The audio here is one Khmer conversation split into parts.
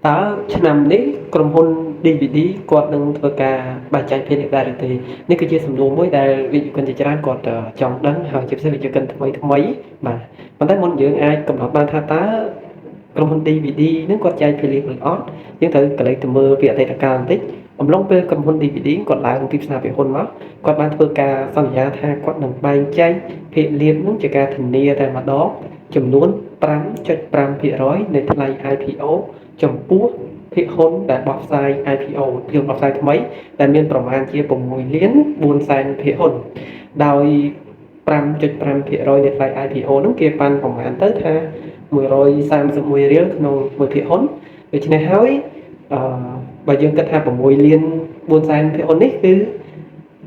តើឆ្នាំនេះក្រុមហ៊ុន DVD គាត់នឹងធ្វើការបែងចែកភាគលាភដែរឬទេនេះគឺជាសំណួរមួយដែលវិនិយោគិនជាច្រើនគាត់ចង់ដឹងហើយជាពិសេសវិនិយោគិនថ្មីថ្មីបាទប៉ុន្តែមុនយើងអាចកំណត់បានថាតើក្រុមហ៊ុន DVD នឹងគាត់ចែកភាគលាភឬអត់យើងត្រូវកលេចទៅមើលពីអតីតកាលបន្តិចអំឡុងពេលក្រុមហ៊ុន DVD គាត់ឡើងទីផ្សារភាគហ៊ុនមកគាត់បានធ្វើការសន្យាថាគាត់នឹងបែងចែកភាគលាភនឹងជាការធានាតែម្ដងចំនួន5.5%នៃថ្លៃ IPO ចំពោះភាគហ៊ុនដែលបោះផ្សាយ IPO ភាគហ៊ុនបោះផ្សាយថ្មីដែលមានប្រមាណជា6លាន4សែនភាគហ៊ុនដោយ5.5%នៃថ្លៃ IPO ហ្នឹងគេប៉ាន់ប្រមាណទៅថា131រៀលក្នុងមួយភាគហ៊ុនដូច្នេះហើយអឺបើយើងគិតថា6លាន4សែនភាគហ៊ុននេះគឺ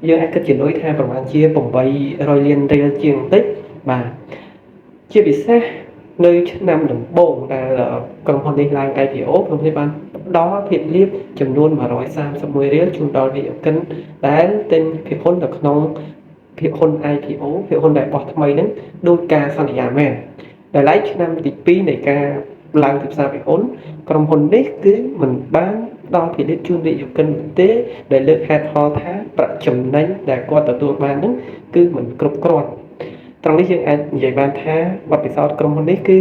យើងអាចគិតជាលុយថាប្រមាណជា800លានរៀលជាងបន្តិចបាទជាពិសេសនៅឆ្នាំដំបូងដែលក្រុមហ៊ុននេះឡើង IPO ក្រុមហ៊ុននេះបានផ្ដល់ភាគលាភចំនួន131រៀលជូនដល់វិនិយោគិនដែលទិញភាគហ៊ុននៅក្នុងភាគហ៊ុន IPO ភាគហ៊ុនដែលបោះថ្មីហ្នឹងដោយការសន្យាមែនដោយឡែកឆ្នាំទី2នៃការឡើងទីផ្សារភាគហ៊ុនក្រុមហ៊ុននេះគឺមិនបានផ្ដល់ភាគលាភជូនវិនិយោគិនទេដែលលើកហេតុផលថាប្រាក់ចំណេញដែលគាត់ទទួលបានហ្នឹងគឺមិនគ្រប់គ្រាន់ត្រង់នេះយើងអាចនិយាយបានថាបទពិសោធន៍ក្រុមហ៊ុននេះគឺ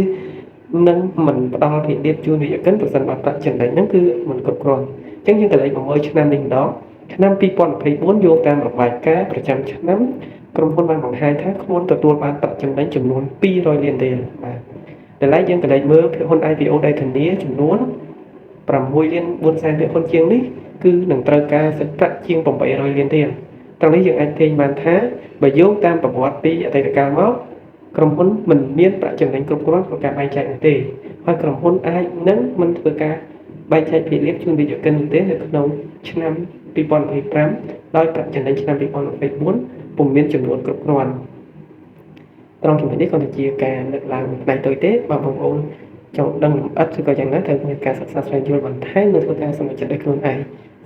នឹងមិនផ្ដល់ភាគលាភជូនវិនិយោគិនប្រសិនបើប្រាក់ចំណេញហ្នឹងគឺមិនគ្រប់គ្រាន់អញ្ចឹងយើងក៏លេខមកមើលឆ្នាំនេះម្ដងឆ្នាំ2024យោងតាមរបាយការណ៍ប្រចាំឆ្នាំក្រុមហ៊ុនបានបង្ហាញថាខ្លួនទទួលបានប្រាក់ចំណេញចំនួន200លានរៀលបាទតែឡែកយើងក៏លេខមើលភាគហ៊ុន IPO ដែលធានាចំនួន6លាន4សែនភាគហ៊ុនជាងនេះគឺនឹងត្រូវការសាច់ប្រាក់ជាង800លានរៀលត្រង់នេះយើងអាចទាញបានថាបើយោងតាមប្រវត្តិពីអតីតកាលមកក្រុមហ៊ុនមិនមានប្រាក់ចំណេញគ្រប់គ្រាន់ក្នុងការបែងចែកនោះទេហើយក្រុមហ៊ុនអាចនឹងមិនធ្វើការបែងចែកភាគលាភជូនវិនិយោគិននោះទេនៅក្នុងឆ្នាំ2025ដោយប្រាក់ចំណេញឆ្នាំ2024ពុំមានចំនួនគ្រប់គ្រាន់ត្រង់ចំណុចនេះគ្រាន់តែជាការលើកឡើងមួយផ្នែកតូចទេបើបងប្អូនចង់ដឹងលម្អិតឬក៏យ៉ាងណាត្រូវមានការសិក្សាស្វែងយល់បន្ថែមនិងធ្វើការសម្រេចចិត្តដោយខ្លួនឯង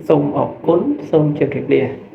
សូមអរគុណសូមជម្រាបលា។